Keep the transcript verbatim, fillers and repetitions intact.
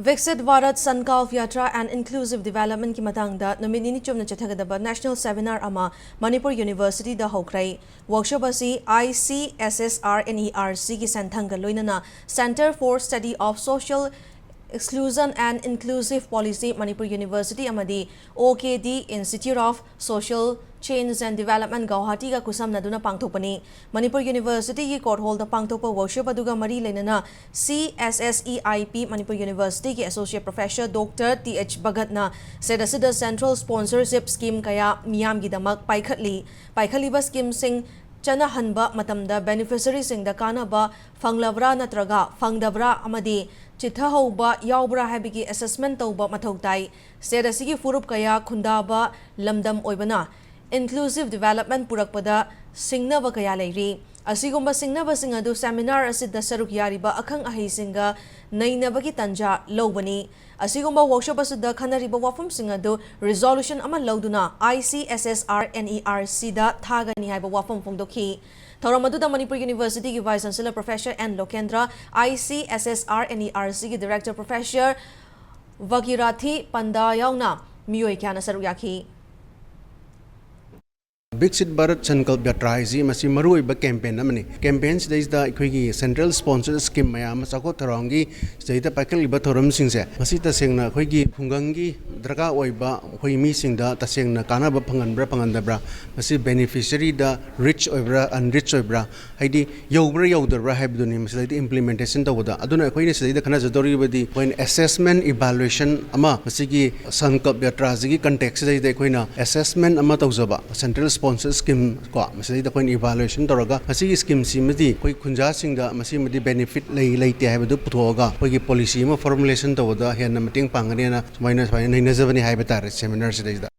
Viksit Bharat Sankalp Yatra and Inclusive Development ꯀꯤ ꯃꯇꯥꯡꯗ ꯅꯨꯃꯤꯠ ꯅꯤꯅꯤ ꯆꯨꯞꯅ ꯆꯠꯊꯒꯗꯕ National Seminar ꯑꯃ ꯃꯅꯤꯄꯨꯔ University ꯗ ꯍꯧꯈ꯭ꯔꯦ꯫ Workshop ꯑꯁꯤ ICSSR NERC ꯒꯤ ꯁꯦꯟꯊꯪꯒ ꯂꯣꯏꯅꯅ Centre for Study of Social Exclusion and Inclusive Policy, Manipur University ꯑꯃꯗꯤ OKD, Institute of Social Change and Development, Guwahati ꯒ ꯈꯨꯠꯁꯝꯅꯗꯨꯅ ꯄꯥꯡꯊꯣꯛꯄꯅꯤ꯫ ꯃꯅꯤꯄꯨꯔ University ꯒꯤ court hall ꯗ ꯄꯥꯡꯊꯣꯛꯄ workshop ꯑꯗꯨꯒ ꯃꯔꯤ ꯂꯩꯅꯅ CSSEIP, ꯃꯅꯤꯄꯨꯔ University ꯒꯤ Associate Professor Doctor T H Bhagat ꯅ state ꯑꯁꯤꯗ central sponsorship scheme ꯀꯌꯥ ꯃꯤꯌꯥꯝꯒꯤꯗꯃꯛ ꯄꯥꯏꯈꯠꯂꯤ꯫ ꯄꯥꯏꯈꯠꯂꯤꯕ scheme ꯁꯤꯡ ꯆꯠꯅꯍꯟꯕ ꯃꯇꯝꯗ beneficiary ꯁꯤꯡꯗ ꯀꯥꯟꯅꯕ ꯐꯪꯂꯕ꯭ꯔꯥ ꯅꯠꯇ꯭ꯔꯒ ꯐꯪꯗꯕ꯭ꯔꯥ ꯑꯃꯗꯤ ꯆꯤꯠꯊꯍꯧꯕ ꯌꯥꯎꯕ꯭ꯔꯥ ꯍꯥꯏꯕꯒꯤ assessment ꯇꯧꯕ ꯃꯊꯧ ꯇꯥꯏ꯫ State ꯑꯁꯤꯒꯤ ꯐꯨꯔꯨꯞ ꯀꯌꯥ ꯈꯨꯟꯗꯥꯕ ꯂꯝꯗꯝ ꯑꯣꯏꯕꯅ inclusive development ꯄꯨꯔꯛꯄꯗ ꯁꯤꯡꯅꯕ ꯀꯌꯥ ꯂꯩꯔꯤ꯫ ꯑꯁꯤꯒꯨꯝꯕ ꯁꯤꯡꯅꯕꯁꯤꯡ ꯑꯗꯨ seminar ꯑꯁꯤꯗ ꯁꯔꯨꯛ ꯌꯥꯔꯤꯕ ꯑꯈꯪ ꯑꯍꯩꯁꯤꯡꯒ ꯅꯩꯅꯕꯒꯤ ꯇꯥꯟꯖꯥ ꯂꯧꯕꯅꯤ꯫ ꯑꯁꯤꯒꯨꯝꯕ workshop ꯑꯁꯤꯗ ꯈꯟꯅꯔꯤꯕ ꯋꯥꯐꯝꯁꯤꯡ ꯑꯗꯨ resolution ꯑꯃ ꯂꯧꯗꯨꯅ ICSSR NERC ꯗ ꯊꯥꯒꯅꯤ ꯍꯥꯏꯕ ꯋꯥꯐꯝ ꯐꯣꯡꯗꯣꯛꯈꯤ꯫ ꯊꯧꯔꯝ ꯑꯗꯨꯗ ꯃꯅꯤꯄꯨꯔ University ꯒꯤ Vice Chancellor Professor N Lokendra, ICSSR NERC ꯒꯤ Director Professor Bhagirathi Panda ꯌꯥꯎꯅ ꯃꯤꯑꯣꯏ ꯀꯌꯥꯅ ꯁꯔꯨꯛ ꯌꯥꯈꯤ꯫ Viksit Bharat Sankalp Yatra ꯍꯥꯏꯁꯤ ꯃꯁꯤ ꯃꯔꯨꯑꯣꯏꯕ campaign ꯑꯃꯅꯤ꯫ Campaign ꯁꯤꯗꯩꯁꯤꯗ ꯑꯩꯈꯣꯏꯒꯤ central sponsored scheme ꯃꯌꯥꯝ ꯑꯃ ꯆꯥꯎꯈꯠ ꯊꯧꯔꯥꯡꯒꯤ ꯁꯤꯗꯩꯗ ꯄꯥꯏꯈꯠꯂꯤꯕ ꯊꯧꯔꯝꯁꯤꯡꯁꯦ, ꯃꯁꯤ ꯇꯁꯦꯡꯅ ꯑꯩꯈꯣꯏꯒꯤ ꯈꯨꯡꯒꯪꯒꯤ ꯗꯔꯀꯥꯔ ꯑꯣꯏꯕ ꯑꯩꯈꯣꯏ ꯃꯤꯁꯤꯡꯗ ꯇꯁꯦꯡꯅ ꯀꯥꯟꯅꯕ ꯐꯪꯍꯟꯕ꯭ꯔꯥ ꯐꯪꯍꯟꯗꯕ꯭ꯔꯥ, ꯃꯁꯤ beneficiary ꯗ rich ꯑꯣꯏꯕ꯭ꯔꯥ unrich ꯑꯣꯏꯕ꯭ꯔꯥ, ꯍꯥꯏꯗꯤ ꯌꯧꯕ꯭ꯔꯥ ꯌꯧꯗꯕ꯭ꯔꯥ ꯍꯥꯏꯕꯗꯨꯅꯤ ꯃꯁꯤꯗꯩꯗ implementation ꯇꯧꯕꯗ꯫ ꯑꯗꯨꯅ ꯑꯩꯈꯣꯏꯅ ꯁꯤꯗꯩꯗ ꯈꯟꯅꯖꯗꯧꯔꯤꯕꯗꯤ ꯑꯩꯈꯣꯏꯅ assessment evaluation ꯑꯃ, ꯃꯁꯤꯒꯤ ꯁꯪꯀꯜꯞ ꯌꯥꯇ꯭ꯔꯥꯁꯤꯒꯤ context ꯁꯤꯗꯩꯗ ꯑꯩꯈꯣꯏꯅ assessment ꯑꯃ ꯇꯧꯖꯕ, central sponsored scheme ꯀꯣ, ꯃꯁꯤꯗꯩꯗ ꯑꯩꯈꯣꯏꯅ evaluation ꯇꯧꯔꯒ ꯃꯁꯤꯒꯤ scheme ꯁꯤꯃꯗꯤ ꯑꯩꯈꯣꯏ ꯈꯨꯟꯖꯥꯁꯤꯡꯗ ꯃꯁꯤꯃꯗꯤ benefit ꯂꯩ ꯂꯩꯇꯦ ꯍꯥꯏꯕꯗꯨ ꯄꯨꯊꯣꯛꯑꯒ ꯑꯩꯈꯣꯏꯒꯤ policy ꯑꯃ formulation ꯇꯧꯕꯗ ꯍꯦꯟꯅ ꯃꯇꯦꯡ ꯄꯥꯡꯒꯅꯤꯅ ꯁꯨꯃꯥꯏꯅ ꯁꯨꯃꯥꯏꯅ ꯅꯩꯅꯖꯕꯅꯤ ꯍꯥꯏꯕ ꯇꯥꯔꯦ seminar ꯁꯤꯗꯩꯗ꯫